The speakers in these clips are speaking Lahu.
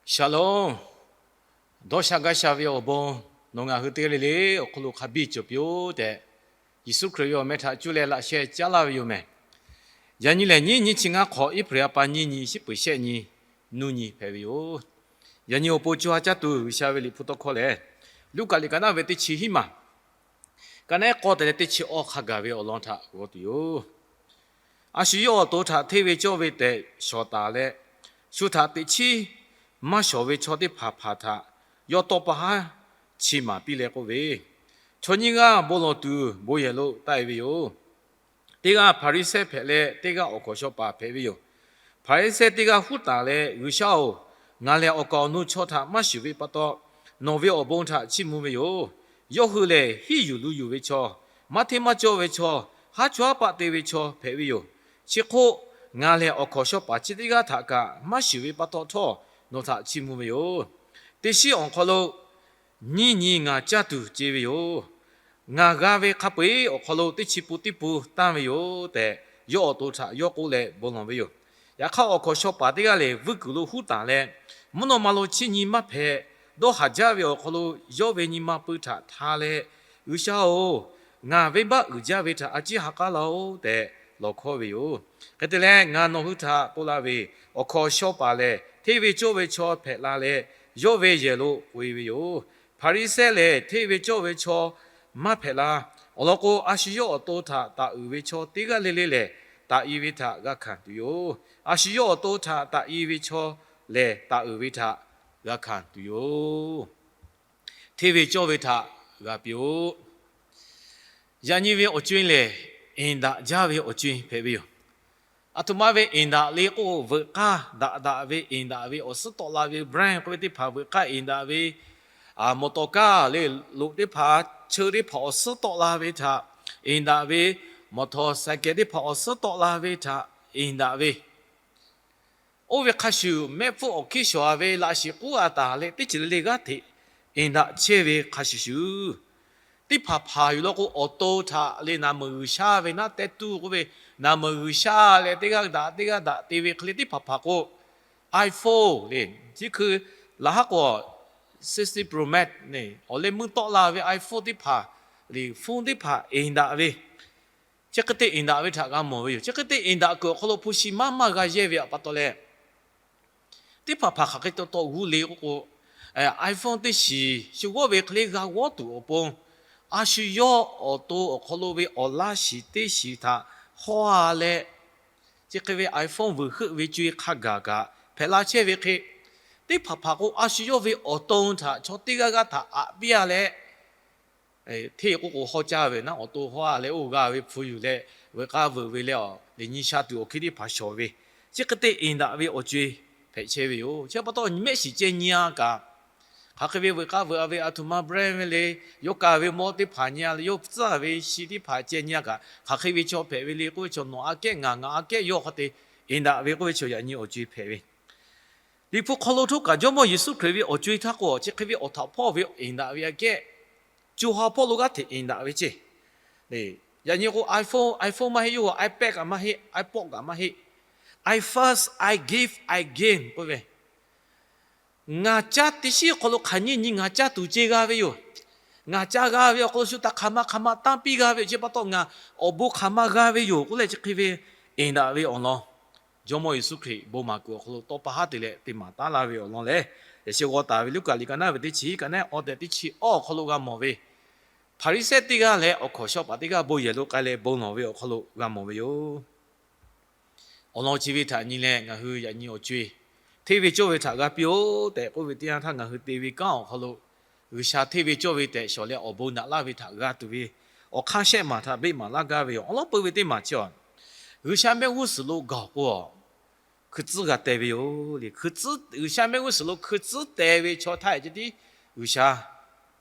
Shalom. Dawˇ sha gaˇ sha ve awˬ bon nawˬ ngaˬ hui teˇ g'aˇ le le awˬ hk'aw lo hk'a biˇ cawˬ piˇ-oˆ tehꞈ, Yeˍsuˆ Hkriꞈ ve awˬ meh htaꞈ cuˇ leh laꞈ sheh caˉ laˇ ve yoˬ mehˬ. Yaꞈ nyi lehˬ, nyiˇ nyi chi ngaˇ hk'awꞈ April ha pa nyiˇ nyi, shiˉ peuˍ shehˆ nyi, nuˇ nyi hpehꞈ ve yoˬ. Yaꞈ nyi awˬ pon co ha caˇ tuˬ G'uiˬsha ve liꞈ hpu tawˇ hkawˇ lehˬ, Luˉkaꞈ liꞈ ka naˉ ve teˇ chi hiˉ maˬ, ka naˉ k'awˇ te leh teˇ chi awˇ hk'a gaˬ ve awˬ lawn htaꞈ g'aw tuˬ yoˬ. A shu yawˇ awˬ to htaꞈ hteˇ ve cawˇ ve tehꞈ shawˍ taˍ leh, shu htaꞈ teꞈ chiˉ maˇ shawˍ ve chaw teˇ hpaˍ hpaˍ htaꞈ yawˇ tawˇ pa haˉ chi maˍ piˇ leh k'oˆ ve, Chaw nyiˇ g'aˇ bon lawˬ tuˬ bon yehˬ lo taˆ-e ve yoˬ. Teˇ g'aˇ Hpaˍriˍsehˇ hpehꞈ leh, teˇ g'aˇ awˬ hkawnˍ shaw paˍ hpehꞈ ve yoˬ. Hpaˍriˍsehˇ teˇ g'aˇ huˉ taˍ leh, G'uiˬsha-oˬ, ngaˬ lehˬ awˬ kaˍ awˬ nu chaw htaꞈ maˇ shuˍ ve pa taw, nawˬ ve awˬ bon htaꞈ chiˇ mvuh ve yoˬ. Yawˇ hui lehˬ, hiˉ yuˬ lu yuˬ ve chaw, maˇ hteˇ maˇ cawˇ ve chaw, haˉ chawˇ haˉ paˆ te ve chaw hpehꞈ ve yoˬ. Chi hk'oˆ ngaˬ lehˬ awˬ hkawnˍ shaw paˍ chi teˇ g'aˇ htaꞈ kaꞈ maˇ shuˍ ve pa taw htawˇ, nawˬ htaꞈ chiˇ mvuh ve yoˬ. Teˇ shiˉ awˬ hk'aw lo nyiˇ nyi ngaˬ caˇ tuˬ ce ve yoˬ. Ngaˬ g'a ve hk'a peu-eˬ awˬ hk'aw lo teˇ chi pun teˇ pun tanˇ ve yoˬ tehꞈ, yawˇ awˬ to htaꞈ yawˇ k'oˆ leh bon lawˬ ve yoˬ. Yaꞈ hk'aˇ, awˬ hkawnˍ shaw paˍ teˇ g'aˇ lehˬ, vuiˇ kuiˬ lo huˉ taˍ leh, mvuhˇ naw ma lo chiˇ nyi maˇ hpehꞈ, dawˇ haˍ jaˇ ve awˬ hk'aw lo yawˇ ve nyi ma pui htaꞈ hta leh, G'uiˬsha-oˬ, ngaˬ venˇbaˆ uiˍ jaˇ ve htaꞈ a ciˉ ha k'aˉ laˇ-oˆ tehꞈ lawˬ hkawˇ ve yoˬ. Hk'e te leh, ngaˬ nawˬ hui htaꞈ k'oˆ laˇ ve, awˬ hkawnˍ shaw paˍ lehˬ, hteˇ ve cawˇ ve chaw hpehꞈ la leh, yawˇ ve yehˬ lo k'oꞈ-e ve yoˬ. Hpaˍriˍsehˇ lehˬ, hteˇ ve cawˇ ve chaw maˇ hpehꞈ la. Awˬ lawn k'o, a shu yawˇ awˬ to htaꞈ taˍ uiˍ ve chaw teˇ g'aˇ le le lehˬ, taˍ i ve htaꞈ g'a hkanˍ tuˬ yoˬ. A shu yawˇ awˬ to htaꞈ taˍ i ve chaw lehˬ, taˍ uiˍ ve htaꞈ g'a hkanˍ tuˬ yoˬ. Hteˇ ve cawˇ ve htaꞈ g'a piˇ-oˆ. Yaꞈ nyi ve awˬ co-e lehˬ, enˍ daꞈ jaˇ ve awˬ co-e hpehꞈ ve yoˬ. Aˬ htoꞈ ma ve enˍ daꞈ le k'o, veuꞈ k'aˇ daꞈ daꞈ ve enˍ daꞈ ve awˬ suhˉ tawˆ la ve brand k'oˆ ve teˇ hpaˍ veuꞈ k'aˇ enˍ daꞈ ve, mawˬ tawˍ kaˇ le, loꞈ teˇ hpaˍ, cheu teˇ hpaˍ awˬ suhˉ tawˆ la ve htaꞈ enˍ daꞈ ve, mawˬ tawˍ saiˍ kehˍ teˇ hpaˍ awˬ suhˉ tawˆ la ve htaꞈ enˍ daꞈ ve, oˇ ve hk'a shuˍ, mehˆ hpfuhˇ awˬ hkiˉ shawˍ-a ve laꞈ shiˍ k'uˉ a taˍ leh teˇ ceuˬ le le g'aˇ hteꞈ enˍ daꞈ chehˇ ve hk'a shuˍ shuˍ, teˇ hpaˍ hpaˍ yoˬ law k'o, awˬ to htaꞈ le naˍ meuˍ G'uiˬsha ve naˉ tehˇ tuˇ k'oˆ ve, naˍ meuˍ G'uiˬsha leh teˇ g'aˇ daꞈ teˇ g'aˇ daꞈ te ve hk'e le teˇ hpaˍ hpaˍ k'o, iPhone le, chi hkui laꞈ haˉ k'o sixteen Pro Max le, awˬ leh meuˇ tawˆ la ve iPhone teˇ hpaˍ le, phone teˇ hpaˍ enˍ daꞈ ve, chi hk'e te enˍ daꞈ ve htaꞈ g'a mawˬ ve yoˬ. Chi hk'e te enˍ daꞈ kuiˬ awˬ hk'aw lo hpu shi maˇ maˇ g'a yehˇ ve pa taw leh, teˇ hpaˍ hpaˍ hk'aˬ hk'e taw taw g'uˇ le k'oˆ k'o, iPhone teˇ shiˍ shu g'awˇ ve hk'e le g'a g'awˇ tuˬ awˬ pon, a shu yawˇ awˬ to awˬ hk'aw lo ve awˬ laˇ shiˍ teˇ shiˍ htaꞈ hawˇ-a leh, chi hk'e ve iPhone vuiˬ heuˆ ve co-e hk'a gaˬ kaꞈ hpehꞈ la chehˇ ve hk'e, teˇ hpaˍ hpaˍ k'o, a shu yawˇ ve awˬ to htaꞈ chaw teˇ g'aˇ g'aˇ htaꞈ aꞈ piˇ-a leh, hteˇ k'oˆ k'o hawˇ caˇ ve naˉ, awˬ to hawˇ-a leh oˇ g'a ve hpu yuˬ leh, veuꞈ k'aˇ veuꞈ ve leh, liꞈ nyi sha tuˬ awˬ hkiˇ teˇ hpaˍ shawˍ ve, chi hk'e te enˍ daꞈ ve awˬ co-e hpehꞈ chehˇ ve yoˬ. Chi pa taw, mehˆ shiˍ ceh nyi-a kaꞈ, hk'aˬ hk'e ve veuꞈ k'aˇ veuꞈ-a ve aˬ htoꞈ ma brand ve le, yawˇ ka ve mawˇ teˇ hpaˍ nyi-a leh, yawˇ tcuhˉ-a ve shi teˇ hpaˍ ceh nyi-a kaꞈ, hk'aˬ hk'e ve chaw hpehꞈ ve le k'oˆ ve chaw, nawˬ aꞈ kehˉ ngaˬ, ngaˬ aꞈ kehˉ yawˇ hk'a te enˍ daꞈ ve k'oˆ ve chaw yaꞈ nyi awˬ co-e hpehꞈ ve. Liꞈ hpu hk'aw lo htawˇ kaꞈ Jawˇmawˇ Yeˍsuˆ Hkriꞈ ve awˬ co-e htaˇ k'o, chi hk'e ve awˬ htaꞈ hpawˇ ve enˍ daꞈ ve aꞈ kehˉ, co ha hpawˇ lo g'aˇ hteꞈ enˍ daꞈ ve ceˇ. Yaꞈ nyi k'o, iPhone, iPhone maˇ heˆ, yawˇ iPad kaꞈ maˇ heˆ, iPod kaꞈ maˇ heˆ. I first, I give, I gain k'oˆ ve, ngaˬ caˇ teˇ shiˉ awˬ hk'aw lo hk'aˬ nyiˇ nyi ngaˬ caˇ tuˬ ce g'a ve yoˬ. Ngaˬ caˇ g'a ve awˬ hk'aw lo shu htaꞈ hk'aˬ ma hk'aˬ ma tanˇ piˇ g'a ve yoˬ. Chi pa taw ngaˬ awˬ bon hk'aˬ ma g'a ve yoˬ k'oˆ leh, chi hk'e ve enˍ daꞈ ve awˬ lawn, Jawˇmawˇ Yeˍsuˆ Hkriꞈ bon maˍ kuiˬ awˬ hk'aw lo tawˇ pa haˉ te leh te maˍ taˉ laˇ ve awˬ lawn lehˬ, yaꞈ sheh g'aw taˍ ve Luˉkaꞈ liꞈ ka naˉ ve teˇ chi hiˉ, ka naˉ awˬ tehꞈ teˇ chi awˇ awˬ hk'aw lo g'a mawˬ ve, Hpaˍriˍsehˇ teˇ g'aˇ leh awˬ hkawnˍ shaw paˍ teˇ g'aˇ bon yehˬ lo k'ai leh bon lawˬ ve awˬ hk'aw lo g'a mawˬ ve yoˬ. Awˬ lawn chi ve htaꞈ nyi leh, ngaˬ hui yaꞈ nyi awˬ co-e hteˇ ve cawˇ ve htaꞈ g'a piˇ-oˆ tehꞈ k'oˆ ve teˇ yanˇ htaˇ, ngaˬ hui te ve kanˉ awˬ hk'aw lo G'uiˬsha hteˇ ve cawˇ ve tehꞈ shawˍ leh awˬ bon naꞈ laˇ ve htaꞈ g'a tuˬ ve awˬ hk'aˇ shehˆ maˬ htaꞈ beˆ maˍ laˇ gaˇ ve yoˬ. Awˬ lawn peu ve teˇ maˬ chi, G'uiˬsha mehˆ g'uˇ suhˍ lo gaˬ-oˬ k'o, hkui tcuhˉ g'a teh ve yoˬ le. G'uiˬsha mehˆ g'uˇ suhˍ lo hkui tcuhˉ teh ve chaw htaˇ ce tiˉ G'uiˬsha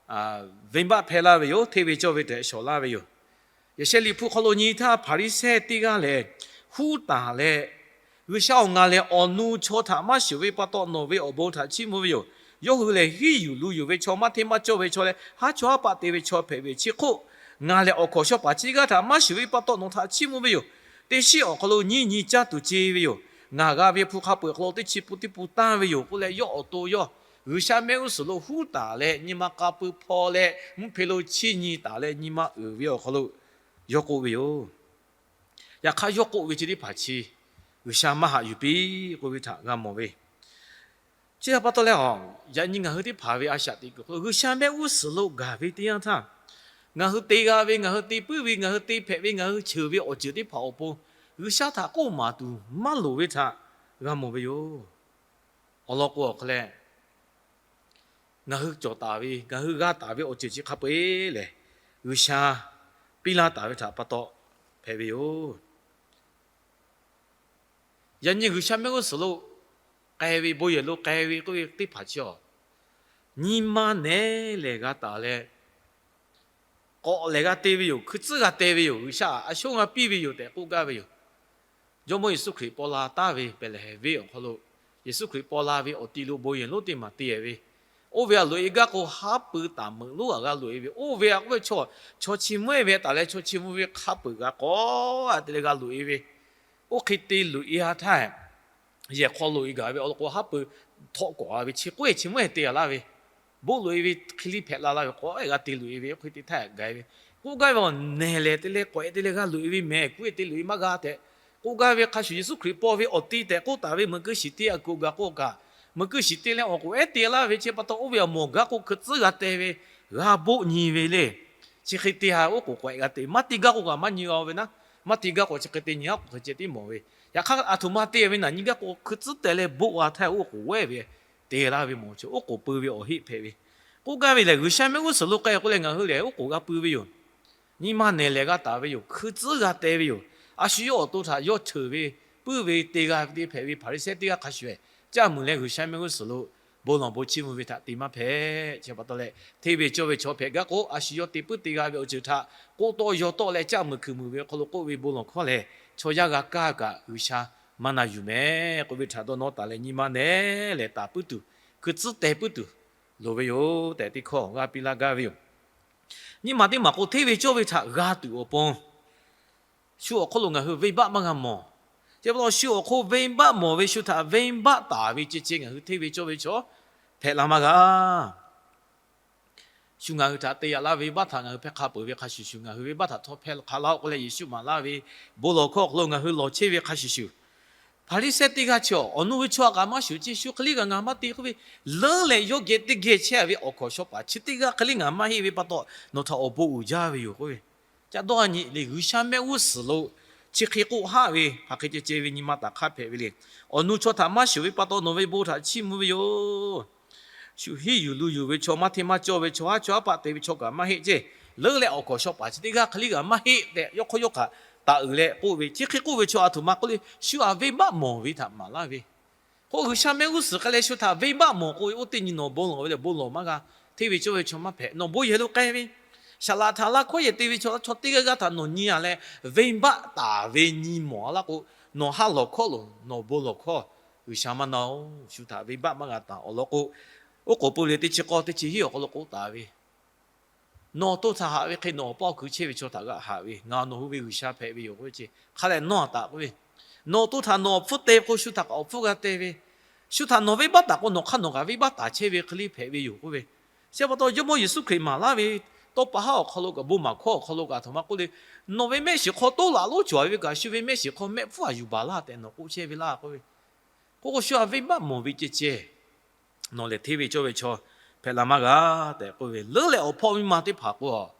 venˇbaˆ hpehˇ laˇ ve yoˬ. Hteˇ ve cawˇ ve tehꞈ shawˍ laˇ ve yoˬ. Yaꞈ sheh Liꞈ hpu hk'aw lo nyi htaˇ, Hpaˍriˍsehˇ teˇ g'aˇ lehˬ huˉ taˍ leh, G'uiˬsha-oˬ, ngaˬ lehˬ awˬ nu chaw htaꞈ maˇ shuˍ ve pa taw nawˬ ve awˬ bon htaꞈ chiˇ mvuh ve yoˬ. Yawˇ hui lehˬ hiˉ yuˬ lu yuˬ ve chaw, maˇ hteˇ maˇ cawˇ ve chaw leh haˉ chawˇ haˉ paˆ te ve chaw hpehꞈ ve yoˬ. Chi hk'oˆ ngaˬ lehˬ awˬ hkawnˍ shaw paˍ chi g'aˇ htaꞈ maˇ shuˍ ve pa taw nawˬ htaꞈ chiˇ mvuh ve yoˬ. Teˇ shiˉ awˬ hk'aw lo nyiˇ nyi caˇ tuˬ ce ve yoˬ. Ngaˬ g'a ve hpu hk'a peu-eˬ hk'aw lo teˇ chi pun teˇ pun tanˇ ve yoˬ k'oˆ leh, yawˇ awˬ to yawˇ G'uiˬsha mehˆ g'uˇ suhˍ lo huˉ taˍ leh, nyi ma k'a pui hpaw leh, mvuhˇ hpe lo chiˇ nyi taˍ leh, nyi ma uiˍ ve awˬ hk'aw lo yawˇ k'oˆ ve yoˬ. Yaꞈ hk'aˇ, yawˇ k'oˆ ve chi teˇ hpaˍ chi G'uiˬsha maˇ haꞈ yuˬ piˇ k'oˆ ve htaꞈ g'a mawˬ ve. Chi htaꞈ pa taw leh, yaꞈ nyi ngaˬ hui teˇ hpaˍ ve a shaꞈ teꞈ kuiˬ hk'aw lo G'uiˬsha mehˆ g'uˇ suhˍ lo gaˬ ve teˇ yanˇ htaˇ, ngaˬ hui te g'a ve, ngaˬ hui te puiˉ ve, ngaˬ hui te hpehꞈ ve, ngaˬ hui cheuˬ ve awˬ ceuˬ teˇ hpaˍ awˬ pon G'uiˬsha htaꞈ k'oˆ maˍ tuˬ maˇ loˍ ve htaꞈ g'a mawˬ ve yoˬ. Awˬ lawn k'o, awˬ hk'aw leh ngaˬ hui cawˬ taˍ ve, ngaˬ hui g'a taˍ ve awˬ ceuˬ chi hk'a peu-eˬ lehˬ, G'uiˬsha piˇ laˇ taˍ ve htaꞈ pa taw hpehꞈ ve yoˬ. Yaꞈ nyi G'uiˬsha mehˆ g'uˇ suhˍ lo k'ai ve, bon yehˬ lo k'ai ve k'oˆ ve teˇ hpaˍ chi awˬ, nyi ma nehˬ lehˬ g'a taˍ leh, k'awꞈ lehˬ g'a te ve yoˬ. Hkui tcuhˉ g'a te ve yoˬ. G'uiˬsha a shonˉ g'a piˇ ve yoˬ tehꞈ k'oˆ gaˇ ve yoˬ. Jawˇmawˇ Yeˍsuˆ Hkriꞈ paw la taˍ ve Behˍlehˍhehnˍ venˇ awˬ hk'aw lo, Yeˍsuˆ Hkriꞈ paw la ve awˬ ti lo bon yehˬ lonˉ teˇ maˬ te ve, oˇ ve a loꞈ-e gaˇ k'o, haˉ pui taˍ meuꞈ lonˉ a g'a loꞈ-e ve, oˇ ve a k'oˆ ve chaw, chaw chi mvuhˇ-eˬ ve taˍ leh, chaw chi mvuh ve hk'a peu-eˬ g'a k'awꞈ te leh g'a loꞈ-e ve, oˇ hk'e te loꞈ-e ha htaˇ, yehˬ hk'aw loꞈ-e gaˬ ve awˬ lawn k'o, haˉ pui htawˆ kawꞈ-a ve, chi k'oˆ-e chi mvuhˇ-eˬ te-a laˇ ve, boˆ loꞈ-e ve hk'e liˇ hpehꞈ la laˇ ve, k'awꞈ-e g'a te loꞈ-e ve, oˇ hk'e te htaˇ gaˬ-e ve, k'oˆ gaˇ ve awˬ nehˬ lehˬ te leh k'awꞈ-e te leh g'a loꞈ-e ve mehˬ, k'oˆ-e te loꞈ-e maˇ g'a tehꞈ k'oˆ gaˇ ve hk'a shuˍ, Yeˍsuˆ Hkriꞈ paw ve awˬ ti tehꞈ k'oˆ taˍ ve meuꞈ keu shiˍ te a kuˬ gaˬ k'o kaꞈ, meuꞈ keu shiˍ te leh awˬ k'oˍ ehˉ te laˇ ve chi pa taw, oˇ ve awˬ mawˬ gaˇ k'o hkui tcuhˉ g'a te ve, g'a boˆ nyi ve le. Chi hk'e te ha oˉ k'oˍ k'awꞈ-e g'a te, maˇ te gaˇ k'o kaꞈ maˇ nyi g'a-o ve naˉ, maˇ te gaˇ k'o chi hk'e te nyi aˉ k'oˍ hk'e ceh tiˉ mawˬ ve. Yaꞈ hk'aˇ, aˬ htoꞈ ma te ve naˬ nyi gaˇ k'o, hkui tcuhˉ te leh boˆ g'a htaˇ oˉ k'oˍ wehˇ ve te laˇ ve mawˬ chi oˉ k'oˍ pui ve awˬ heˆ hpehꞈ ve. K'oˆ gaˇ ve lehˬ, G'uiˬsha mehˆ g'uˇ suhˍ lo k'ai k'o leh ngaˬ hui lehˬ oˉ k'oˍ g'a pui ve yoˬ. Nyi ma nehˬ lehˬ g'a taˍ ve yoˬ. Hkui tcuhˉ g'a te ve yoˬ. A shu yawˇ awˬ to htaꞈ yawˇ cheuˬ ve, puiˉ ve, te g'a ve te hpehꞈ ve Hpaˍriˍsehˇ teˇ g'aˇ hk'a shuˍ-eˬ, caˇ muiˬ leh G'uiˬsha mehˆ g'uˇ suhˍ lo bon lawˬ bon chiˇ mvuh ve htaꞈ te maˇ hpehꞈ. Chi pa taw leh, hteˇ ve cawˇ ve chaw hpehꞈ gaˇ k'o, a shu yawˇ te puiˉ te g'a ve awˬ ceuˬ htaꞈ k'oˆ tawˆ yaw tawˆ leh caˇ muiˬ hkuiˬ muiˬ ve awˬ hk'aw lo k'oˆ ve bon lawˬ hkawˇ lehˬ, chaw yaˇ g'a kaˇ kaꞈ G'uiˬsha maˇ na yuˬ mehˍ k'oˆ ve htaꞈ dawˇ nawˇ taˍ leh, nyi ma nehˬ lehˬ taˍ puiˉ tuˬ, hkui tcuhˉ teh puiˉ tuˬ loˍ ve yoˬ tehꞈ teˇ hkawˇ g'a piˇ laˇ gaˇ ve yoˬ. Nyi ma teˇ maˬ k'o, hteˇ ve cawˇ ve htaꞈ g'a tuˬ awˬ pon shu awˬ hk'oˆ lo ngaˬ hui venˇbaˆ maˇ g'a mawˬ. Chi pa taw shu awˬ hk'oˆ venˇbaˆ mawˬ ve, shu htaꞈ venˇbaˆ taˍ ve ceh ceh ngaˬ hui hteˇ ve cawˇ ve chaw hpehꞈ la maˇ g'a. Shu ngaˬ hui htaꞈ te yaꞈ laˇ ve venˇbaˆ htaꞈ ngaˬ hui hpehˇ hk'a peuˬ ve hk'a shuˍ shuˍ, ngaˬ hui venˇbaˆ htaꞈ htawˇ hpehˇ hk'a laˇ-oˆ k'oˆ leh, Yeˍsuˆ maˍ laˇ ve bon lawˬ hkawˇ awˬ hk'aw lo ngaˬ hui lawˬ chehˇ ve hk'a shuˍ shuˍ, Hpaˍriˍsehˇ teˇ g'aˇ chi awˬ, awˬ nu ve chaw htaꞈ kaꞈ maˇ shuˍ ceˇ, shu hk'e liˇ kaꞈ ngaˬ maˇ te k'oˆ ve, leuˉ leh yawˇ geh teˇ geh chehˇ ve awˬ hkawnˍ shaw paˍ chi teˇ g'aˇ hk'e liˇ ngaˬ maˇ heˆ ve pa taw, nawˬ htaꞈ awˬ bon uiˍ jaˇ ve yoˬ k'oˆ ve. Ca dawˇ nyi le, G'uiˬsha mehˆ g'uˇ suhˍ lo chi hk'e k'oˆ haˆ ve hk'aˬ hk'e ceh ceh ve nyi ma taˍ hk'aˇ hpehꞈ ve le. Awˬ nu chaw htaꞈ maˇ shuˍ ve pa taw nawˬ ve bon htaꞈ chiˇ mvuh ve yoˬ. Shu hiˉ yuˬ lu yuˬ ve chaw, maˇ hteˇ maˇ cawˇ ve chaw, haˉ chaw haˉ paˆ te ve chaw kaꞈ maˇ heˆ ceˇ. Leuˉ leh awˬ hkawnˍ shaw paˍ chi teˇ g'aˇ hk'e liˇ kaꞈ maˇ heˆ tehꞈ, yawˇ hk'aw yawˇ hk'aꞈ taˍ uiˍ leh k'oˆ ve, chi hk'e k'oˆ ve chaw aˬ htoꞈ ma k'oˆ le, shu htaꞈ venˇbaˆ mawˬ ve htaꞈ maˍ laˇ ve. K'o, G'uiˬsha mehˆ g'uˇ suhˍ k'ai leh shu htaꞈ venˇbaˆ mawˬ k'o ve, oˇ teˇ nyi nawˬ bon lawˬ ve lehˬ bon lawˬ maˇ g'a. Hteˇ ve cawˇ ve chaw maˇ hpehꞈ. Nawˬ bon yehˬ lo k'ai ve, saˍ laꞈ htaꞈ laˇ hkawˉ yehˬ te ve chaw, chaw teˇ g'aˇ g'aˇ htaꞈ nawˬ nyi-a leh, venˇbaˆ taˍ ve nyi mawˬ-a laˇ k'o, nawˬ ha lawˬ hkawˇ loˬ, nawˬ bon lawˬ hkawˇ G'uiˬsha maˇ na-oˬ. Shu htaꞈ venˇbaˆ maˇ g'a taˍ awˬ lawn k'o, oˉ k'oˍ pui le teˇ chi k'awˇ teˇ chi hiˉ awˬ hk'aw lo k'oˆ taˍ ve, nawˬ awˬ to htaꞈ haꞈ ve hk'e nawˬ awˬ paˇ awˬ ku chehˇ ve chaw htaꞈ g'aꞈ haꞈ ve, ngaˬ nawˬ hui ve G'uiˬsha hpehꞈ ve yoˬ k'oˆ ve ce. Hk'a lehˬ nawˇ-a taˍ k'oˆ ve, nawˬ awˬ to htaꞈ nawˬ awˬ hpfuhˇ te k'o, shu htaꞈ kaꞈ awˬ hpfuhˇ g'a te ve, shu htaꞈ nawˬ venˇbaˆ taˍ k'o, nawˬ hk'aˇ nawˬ kaꞈ venˇbaˆ taˍ chehˇ ve hk'e liˇ hpehꞈ ve yoˬ k'oˆ ve. Chi pa taw, Jawˇmawˇ Yeˍsuˆ Hkriꞈ maˍ laˇ ve tawˇ pa haˉ awˬ hk'aw lo kaꞈ, bon maˍ hkawˇ awˬ hk'aw lo kaꞈ, a htoꞈ ma k'oˆ le, nawˬ ve mehˆ shiˍ hk'aw toˉ laꞈ lonˉ cawˬ ve kaꞈ, shu ve mehˆ shiˍ hk'aw mehˆ hpfuhˇ a yuˬ baˬ laˇ tehꞈ nawˬ k'oˆ chehˇ ve laˇ k'oˆ ve. K'o k'o, shu htaꞈ venˇbaˆ mawˬ ve ceh ceh, nawˬ lehˬ hteˇ ve cawˇ ve chaw hpehꞈ la maˇ g'a tehꞈ k'oˆ ve. Leuˉ leh awˬ hpawˇ miˇ ma teˇ hpaˍ k'o, a,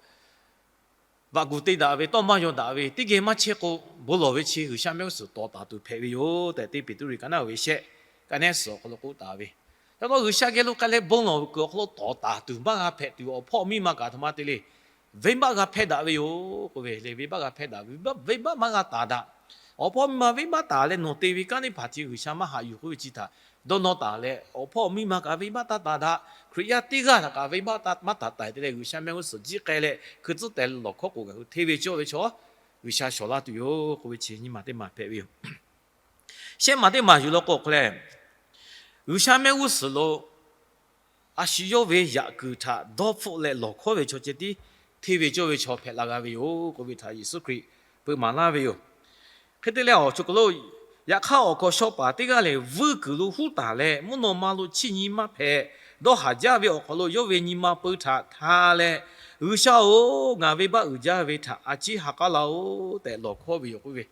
vaꞈ kuˬ te daꞈ ve, tawˇ maˇ yaw daꞈ ve, teˇ geh maˇ chehˇ k'o, bon lawˬ ve chi G'uiˬsha mehˆ g'uˇ suhˍ tawˍ taˍ tuˬ hpehꞈ ve yoˬ tehꞈ, Teˇ Peˍtruˆ liꞈ ka naˉ uiˍ ve shehˆ, ka nehˉ suhˍ awˬ hk'aw lo k'oˆ taˍ ve. Yaꞈ hk'aˇ, G'uiˬsha geh lo k'ai leh bon lawˬ kuiˬ awˬ hk'aw lo tawˍ taˍ tuˬ maˇ g'a hpehꞈ tuˬ, awˬ hpawˇ miˇ ma kaꞈ a htoꞈ ma te le, venˇbaˆ g'a hpehˇ daꞈ ve yoˬ k'oˆ ve le. Venˇbaˆ g'a hpehˇ daꞈ ve, venˇbaˆ maˇ g'a taˍ daꞈ. Awˬ hpawˇ miˇ ma venˇbaˆ taˍ leh nawˬ te ve kanˉ teˇ hpaˍ hti G'uiˬsha maˇ haꞈ yuˬ k'oˆ ve chi htaꞈ dawˇ nawˇ taˍ leh, awˬ hpawˇ miˇ ma kaꞈ venˇbaˆ taˇ taˍ daꞈ, Hkriꞈ yaˇ teˇ g'aˇ htaꞈ kaꞈ venˇbaˆ taˇ maˇ taˍ taˍ te leh, G'uiˬsha mehˆ g'uˇ suhˍ jiˆ k'ai leh hkui tcuhˉ teh lawˬ hkawˇ k'o, ngaˬ hui hteˇ ve cawˇ ve chaw G'uiˬsha shawˍ laˇ tuˬ yoˬ k'oˆ ve chi nyiˇ maˬ teˇ maˬ hpehꞈ ve yoˬ. Shehˆ maˬ teˇ maˬ yuˬ law k'o, hk'aˬ lehˬ, G'uiˬsha mehˆ g'uˇ suhˍ lo a shu yawˇ ve yaꞈ kuiˬ htaꞈ dawˇ hpfuhˆ leh lawˬ hkawˇ ve chaw ceh tiˉ hteˇ ve cawˇ ve chaw hpehꞈ la g'a ve yoˬ k'oˆ ve htaꞈ Yeˍsuˆ Hkriꞈ peu maˍ laˇ ve yoˬ. Hk'e te leh, awˬ ceuˬ k'o lo Yaꞈ hk'aˇ, awˬ hkawnˍ shaw paˍ teˇ g'aˇ lehˬ, vuiˇ kuiˬ lo huˉ taˍ leh, mvuhˇ naw ma lo chiˇ nyi maˇ hpehꞈ. Dawˇ haˍ jaˇ ve awˬ hk'aw lo yawˇ ve nyi ma peu htaꞈ hta leh, G'uiˬsha-oˬ, ngaˬ venˇbaˆ uiˍ jaˇ ve htaꞈ a ciˉ ha k'aˉ laˇ-oˬ tehꞈ lawˬ hkawˇ ve yoˬ k'oˆ ve.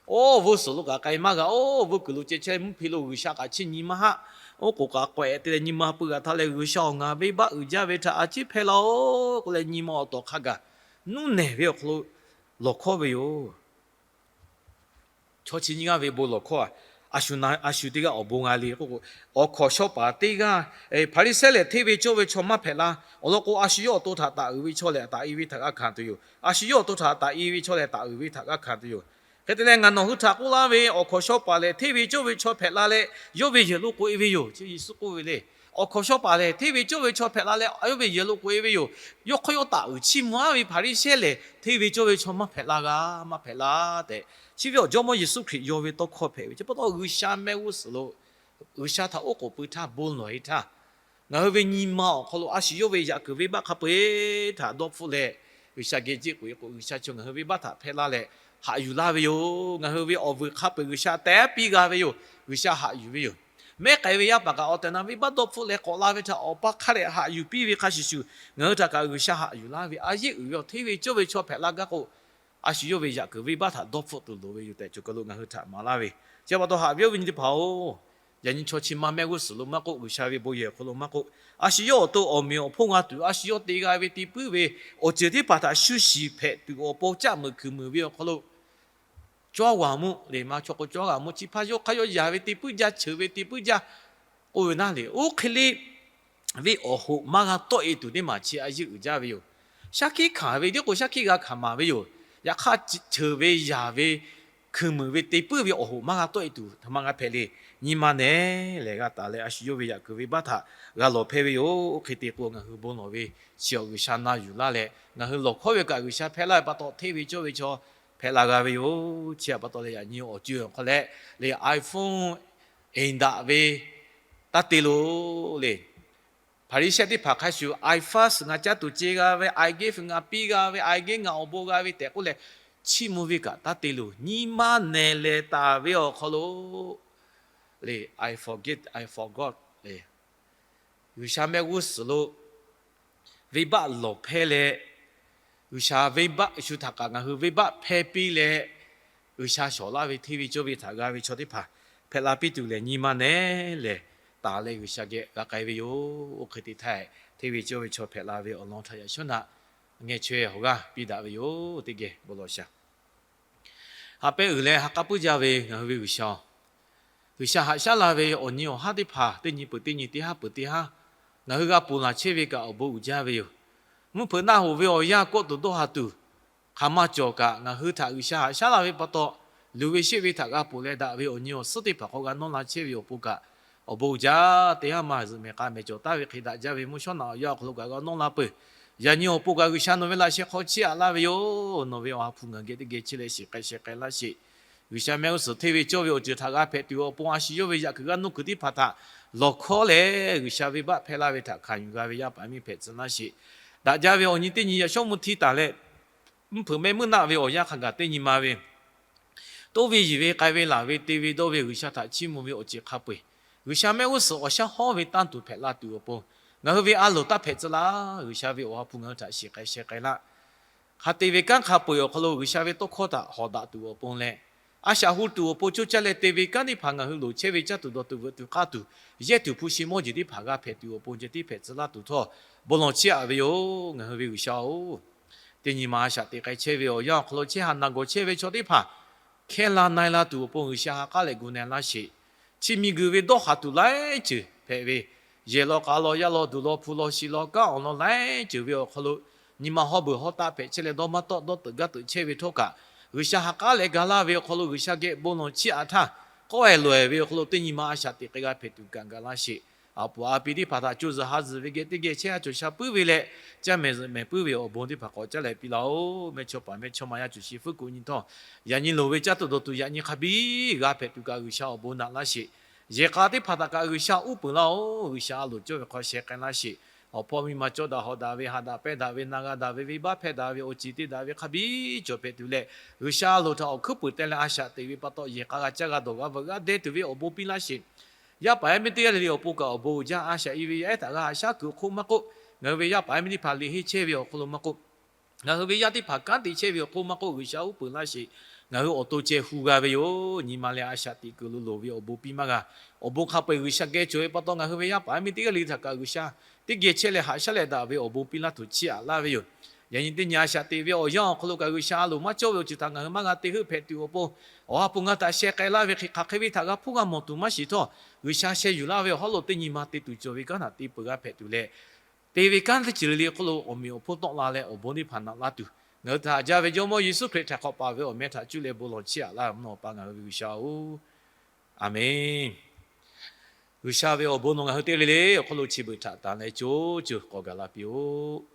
Oˇ, vuiˇ suhˍ lo kaꞈ k'ai maˇ g'a. Oˇ, vuiˇ kuiˬ lo ceh chehˇ mvuhˇ hpe lo G'uiˬsha kaꞈ chiˇ nyi maˇ haˆ. Oˇ k'oˍ kaꞈ k'awehꞈ te leh nyi ma peu g'a htaˇ leh, G'uiˬsha-oˬ, ngaˬ venˇbaˆ uiˍ jaˇ ve htaꞈ a ciˉ hpehˇ laˇ-oˬ k'oˆ leh, nyi ma awˬ tawˍ hk'a gaˬ nuˇ nehˬ ve awˬ hk'aw lo lawˬ hkawˇ ve yoˬ. Chaw chi nyiˇ g'aˇ ve bon lawˬ hkawˇ a, a shu teˇ g'aˇ awˬ bon g'a le k'oˆ k'o, awˬ hkawnˍ shaw paˍ teˇ g'aˇ, Hpaˍriˍsehˇ lehˬ hteˇ ve cawˇ ve chaw maˇ hpehꞈ la. Awˬ lawn k'o, a shu yawˇ awˬ to htaꞈ taˍ uiˍ ve chaw lehˬ, taˍ i ve htaꞈ g'a hkanˍ tuˬ yoˬ. A shu yawˇ awˬ to htaꞈ taˍ i ve chaw lehˬ, taˍ uiˍ ve htaꞈ g'a hkanˍ tuˬ yoˬ. Hk'e te leh, ngaˬ nawˬ hui htaꞈ k'oˆ laˇ ve, awˬ hkawnˍ shaw paˍ lehˬ hteˇ ve cawˇ ve chaw hpehꞈ la leh, yawˇ ve yehˬ lo k'oꞈ e ve yoˬ. Chi Yeˍsuˆ k'oˆ ve le. Awˬ hkawnˍ shaw paˍ lehˬ hteˇ ve cawˇ ve chaw hpehꞈ la leh, yawˇ ve yehˬ lo k'oꞈ e ve yoˬ. Yawˇ hk'aw yawˇ taˍ uiˍ chiˇ mvuh-aˉ ve Hpaˍriˍsehˇ lehˬ, hteˇ ve cawˇ ve chaw maˇ hpehꞈ la g'a, maˇ hpehꞈ la tehꞈ, chi ve awˬ Jawˇmawˇ Yeˍsuˆ Hkriꞈ yaw ve tawˇ hkawˇ hpehꞈ ve chi pa taw, G'uiˬsha mehˆ g'uˇ suhˍ lo G'uiˬsha htaꞈ oˉ k'oˍ pui htaˇ bon lawˬ e htaˇ, ngaˬ hui ve nyi ma awˬ hk'aw lo a shu yawˇ ve yaꞈ kuiˬ venˇbaˆ hk'a peu-eˬ htaꞈ dawˇ hpfuhˆ leh, G'uiˬsha geh jiˆ k'oꞈ e k'o, G'uiˬsha chaw ngaˬ hui venˇbaˆ htaꞈ hpehˇ laˇ leh haꞈ yuˬ laˇ ve yoˬ. Ngaˬ hui ve awˬ vuiˬ hk'a peu-eˬ G'uiˬsha teh piˇ g'a ve yoˬ. G'uiˬsha haꞈ yuˬ ve yoˬ. Mehˉ k'ai ve yaˇ paˍ kaꞈ awˬ tehˬ na venˇbaˆ dawˇ hpfuhˆ leh k'awꞈ la ve htaꞈ awˬ pa hk'a dehꞈ haꞈ yuˬ piˇ ve hk'a shuˍ shuˍ, ngaˬ hui htaꞈ kaꞈ G'uiˬsha haꞈ yuˬ laˇ ve, a yeˆ uiˍ ve awˬ hteˇ ve cawˇ ve chaw hpehꞈ la gaˇ k'o, a shu yawˇ ve yaꞈ kuiˬ venˇbaˆ htaꞈ dawˇ hpfuhˆ tuˬ loˍ ve yoˬ tehꞈ, co kaˬ lo ngaˬ hui htaꞈ maˍ laˇ ve. Chi pa taw haꞈ ve awˬ viˉ nyi teˇ hpaˍ-oˬ, yaꞈ nyi chaw chi ma mehˆ g'uˇ suhˍ lo maˇ k'oˆ, G'uiˬsha ve bon yehˬ awˬ hk'aw lo maˇ k'oˆ, a shu yawˇ awˬ to awˬ meꞈ awˬ hponˇ g'a tuˬ, a shu yawˇ te g'a ve te puiˉ ve awˬ ceuˬ teˇ hpaˍ htaꞈ shu shiˍ hpehꞈ tuˬ awˬ pon caˆ meuˍ kuiˬ meuˍ ve awˬ hk'aw lo, cawˇ g'a mvuhˇ le maˇ chaw k'o, cawˇ g'a mvuhˇ chi hpaˇ yawˇ hk'aˇ yawˇ yaˍ ve te puiˉ jaˇ, cheuˬ ve te puiˉ jaˇ k'oˆ ve naˇ le. Oˇ hk'e le ve awˬ hoꞈ maˇ g'a tawˆ e tuˬ teˇ maˬ chi a yeˆ uiˍ jaˇ ve yoˬ. Shaˉ hkiˆ hkanˍ ve tiˉ k'o, shaˉ hkiˆ g'a hkanˍ maˍ ve yoˬ. Yaꞈ hk'aˇ, ceuˬ ve yaˍ ve kuiˬ meuˍ ve te puiˉ ve awˬ hoꞈ maˇ g'a tawˆ e tuˬ htaꞈ ma g'a hpehꞈ le. Nyi ma nehˬ lehˬ g'a taˍ leh, a shu yawˇ ve yaꞈ kuiˬ venˇbaˆ htaꞈ g'a lawˬ hpehˇ ve yoˬ. Oˇ hk'e te k'o, ngaˬ hui bon lawˬ ve chi awˬ G'uiˬsha na yuˬ laˇ leh, ngaˬ hui lawˬ hkawˇ ve kaꞈ G'uiˬsha hpehˇ laˇ ve pa taw, hteˇ ve cawˇ ve chaw hpehꞈ la g'a ve yoˬ. Chi htaꞈ pa taw leh, yaꞈ nyi awˬ ceuˬ awˬ hk'aw leh le iPhone eˍ daꞈ ve taˇ te loˬ le. Hpaˍriˍsehˇ teˇ hpaˍ hk'a shuˍ, iFast ngaˬ caˇ tuˬ ce g'a ve, iGift ngaˬ piˇ g'a ve, iGift ngaˬ awˬ bon g'a ve tehꞈ k'oˆ leh, chiˇ mvuh ve kaꞈ taˇ te loˬ. Nyi ma nehˬ lehˬ taˍ ve awˬ hk'aw lo le, I forget, I forgot le, G'uiˬsha mehˆ g'uˇ suhˍ lo venˇbaˆ lawˬ hpehˇ leh, G'uiˬsha venˇbaˆ shu htaꞈ kaꞈ ngaˬ hui venˇbaˆ hpehˇ piˇ leh, G'uiˬsha shawˍ laˇ ve hteˇ ve cawˇ ve htaꞈ g'a ve chaw teˇ hpaˍ hpehꞈ la piˇ tuˬ lehˬ, nyi ma nehˬ lehˬ taˍ leh G'uiˬsha geh g'a k'ai ve yoˬ. Oˇ hk'e te htaˇ, hteˇ ve cawˇ ve chaw hpehꞈ la ve awˬ lawn htaꞈ yaꞈ shawˉ naꞈ ngeh chaweh awˬ g'aˇ piˇ daꞈ ve yoˬ. Teˇ geh bon lawˬ shaˍ. Ha pehˉ uiˍ leh ha k'aˉ puiˉ jaˇ ve ngaˬ hui ve G'uiˬsha-oˬ, G'uiˬsha haꞈ shaˉ la ve awˬ nyi awˬ haˉ teˇ hpaˍ teˇ nyi peuˬ teˇ nyi, teˇ haˉ peuˬ teˇ haˉ, ngaˬ hui g'a ponˬ laˬ chehˇ ve kaꞈ awˬ bon uiˍ jaˇ ve yoˬ. Mvuhˇ hpeuꞈ naˆ hoꞈ ve awˬ yanˇ kawˆ tuˬ dawˇ haˍ tuˬ hk'aˬ ma cawˬ kaꞈ, ngaˬ hui htaꞈ G'uiˬsha haꞈ shaˉ la ve pa taw, luˬ ve sheˆ ve htaꞈ g'a ponˬ leh daꞈ ve awˬ nyi awˬ suhˉ teˇ hpaˍ hk'aw g'a nawˇ la chehˇ ve awˬ pon kaꞈ, awˬ bon uiˍ jaˇ. Teˇ haˉ ma zuhꞈ mehˍ k'a mehˍ cawˬ taˍ ve hk'e daꞈ jaˇ ve mvuhˇ shawˉ naꞈ awˬ yanˇ awˬ hk'aw lo kaꞈ g'a nawˇ la peuˬ. Yaꞈ nyi awˬ pon kaꞈ G'uiˬsha nawˬ ve laꞈ sheh hk'aw chiˇ aꞈ laˇ ve yoˬ. Nawˬ ve awˬ ha hpu ngaˬ geh teˇ geh chehˇ leh shiˍ k'ai sheh k'ai laˇ sheˍ. G'uiˬsha mehˆ g'uˇ suhˍ hteˇ ve cawˇ ve awˬ ceuˬ htaꞈ g'a hpehꞈ tuˬ awˬ pon, a shu yawˇ ve yaꞈ kuiˬ g'aˇ nuˇ kuiˬ teˇ hpaˍ htaꞈ lawˬ hkawˇ leh G'uiˬsha venˇbaˆ hpehˇ laˇ ve htaꞈ hkanˍ yuˬ g'a ve yaˇ paˍ miˇ hpehꞈ tcuh laˇ sheˍ. Daꞈ jaˇ ve awˬ nyi teˇ nyi yaꞈ shawˉ mvuh hti taˍ leh, mvuhˇ hpeuꞈ mehˆ meuˇ naˆ ve awˬ yanˇ hk'a gaˬ teˇ nyi ma ve toˇ ve yiˬ ve k'ai ve laˬ ve te ve dawˇ ve G'uiˬsha htaꞈ chiˇ mvuh ve awˬ ceuˬ hk'a peu-eˬ, G'uiˬsha mehˆ g'uˇ suhˍ awˬ shaˉ hawˉ ve tanˇ tuˬ hpehꞈ la tuˬ awˬ pon, ngaˬ hui ve a loˍ taˇ hpehꞈ tcuh laˇ. G'uiˬsha ve awˬ ha hpu ngaˬ hui htaꞈ shiˍ k'ai sheh k'ai laˇ. Hk'a te ve kanˉ hk'a peu-eˬ awˬ hk'aw lo G'uiˬsha ve tawˇ hkawˇ htaꞈ hawˍ daꞈ tuˬ awˬ pon leh, a shaꞈ hu tuˬ awˬ pon coˇ caˇ leh te ve kanˉ teˇ hpaˍ ngaˬ hui loˍ chehˇ ve caˇ tuˬ dawˬ tuˬ veuꞈ tuˬ k'aˇ tuˬ, yehˇ tuˬ hpu shi mawˇ jeˬ teˇ hpaˍ g'a hpehꞈ tuˬ awˬ pon ceh tiˉ hpehꞈ tcuh laˇ tuˬ htawˇ, bon lawˬ chiˇ aꞈ ve yoˬ. Ngaˬ hui ve G'uiˬsha-oˬ, teˇ nyi ma a shaꞈ teꞈ k'ai chehˇ ve awˬ yanˇ awˬ hk'aw lo chehˇ ha na gawˬ chehˇ ve chaw teˇ hpaˍ hkehˇ la na e la tuˬ awˬ pon G'uiˬsha ha k'aˉ leh gu na e laˇ sheˍ. Chi miˬguiˬ ve dawˇ haˍ tuˬ laiˉ ceuˬ hpehꞈ ve, yehˬ law k'a law yaˇ law duˬ law hpu law shi law kanˉ awˬ lawn laiˉ ceuˬ ve awˬ hk'aw lo, nyi ma hawˉ beuˬ hawˉ taˆ hpehꞈ chehˇ leh dawˇ maˇ tawˆ dawˇ teuꞈ gaˇ teuꞈ chehˇ ve htawˇ kaꞈ, G'uiˬsha ha k'aˉ leh ga laˇ ve awˬ hk'aw lo G'uiˬsha geh bon lawˬ chiˇ aꞈ htaˇ, k'awˇ ehˍ lawˬ ehˍ ve awˬ hk'aw lo teˇ nyi ma a shaꞈ teꞈ k'ai g'a hpehꞈ tuˬ kaꞈ gaˬ laˇ sheˍ. A poˍ a pi teˇ hpaˍ htaꞈ co zuhˬ ha zuhˬ ve geh teˇ geh chehˇ ha cawˬ sha puiˉ ve leh, caˇ mehˍ zuhꞈ mehˍ puiˉ ve awˬ bon teˇ hpaˍ k'awꞈ caˇ leh piˇ laˇ-oˬ. Mehˇchawˇpaˍ mehˇchawˇma yaˇ cawˬ shi fuiˉ k'oꞈ nyi htawˇ, yaꞈ nyi loˍ ve caˇ tuˬ dawˬ tuˬ yaꞈ nyi hk'a biˇ g'a hpehꞈ tuˬ kaꞈ G'uiˬsha awˬ bon naꞈ laˇ sheˍ. Yehˬ k'a teˇ hpaˍ htaꞈ kaꞈ G'uiˬsha uˉ peunˍ laˇ-oˬ. G'uiˬsha a loˍ cawˇ ve hk'aw sheh k'ai laˇ sheˍ. Awˬ hpawˇ miˇ ma cawˇ daꞈ hawˍ daꞈ ve, haꞈ daꞈ pehnˇ daꞈ ve, na g'a daꞈ ve, venˇbaˆ hpehˇ daꞈ ve, awˬ ceˬ te daꞈ ve hk'a biˇ cawˬ hpehꞈ tuˬ leh, G'uiˬsha a loˍ htaꞈ awˬ hkuiˉ puiˍ teh leh a shaꞈ teꞈ ve pa taw, yehˬ k'a g'a caˇ g'a dawˬ g'a veuꞈ g'aˇ deh tuˬ ve awˬ bon piˇ laˇ sheˍ. Yaˇ paˍ yaˇ miˇ teˇ g'aˇ le le awˬ pon kaꞈ awˬ bon uiˍ jaˇ a shaꞈ i ve yaˇ ehˉ htaꞈ g'a haꞈ shaˉ kuiˬ awˬ hk'oˆ maˇ k'oˆ, ngaˬ hui ve yaˇ paˍ yaˇ miˇ teˇ hpaˍ liꞈ henˇ chehˇ ve awˬ hk'aw lo maˇ k'oˆ, ngaˬ hui ve yaˇ teˇ hpaˍ kanˉ te chehˇ ve awˬ hk'oˆ maˇ k'oˆ, G'uiˬsha uˉ peunˍ laˇ sheˍ. Ngaˬ hui awˬ to ceh hu g'a ve yoˬ. Nyi ma leh a shaꞈ teꞈ kuiˬ lo loˍ ve awˬ bon piˇ maˇ g'a. Awˬ bon hk'a peu-eˬ G'uiˬsha geh cawˬ ve pa taw, ngaˬ hui ve yaˇ paˍ yaˇ miˇ teˇ g'aˇ le le htaꞈ kaꞈ G'uiˬsha teˇ geh chehˇ leh haꞈ shaˉ leh daꞈ ve awˬ bon piˇ laˇ tuˬ chiˇ aꞈ laˇ ve yoˬ. Yaꞈ nyi teˇ nyi a shaꞈ teꞈ ve awˬ yanˇ awˬ hk'aw lo kaꞈ G'uiˬsha a loˍ maˇ cawˇ ve awˬ ceuˬ htaꞈ ngaˬ hui maˇ g'a te heuˆ hpehꞈ tuˬ awˬ pon, awˬ ha hpu ngaˬ htaꞈ sheh k'ai laˇ ve hk'e hk'aˬ hk'e ve htaꞈ g'a hpuˇ g'a mawˬ tuˬ maˇ shiˍ htawˇ, G'uiˬsha sheh yuˬ laˇ ve awˬ hawˉ lo teˇ nyi ma te tuˬ cawˬ ve kanˉ htaꞈ te peuˬ g'a hpehꞈ tuˬ leh, te ve kanˉ teˇ ceuˬ le le hk'oˆ lo awˬ meꞈ awˬ hponˇ tawˆ la leh awˬ bon teˇ hpaˍ naꞈ laˇ tuˬ, ngaˬ hui htaꞈ haꞈ jaˇ ve Jawˇmawˇ Yeˍsuˆ Hkriꞈ htaꞈ hk'awꞈ paˍ ve awˬ meh htaꞈ cuˇ leh bon lawˬ chiˇ aꞈ laˇ ve mvuhˇ naw awˬ pa ngaˬ hui ve G'uiˬsha-oˬ, Aˍmenˇ. G'uiˬsha ve awˬ bon nawˬ ngaˬ hui teˇ g'aˇ le le awˬ hk'aw lo chi beuꞈ htaꞈ tanˍ leh co ceuˬ k'awꞈ gaˬ la piˇ-oˆ.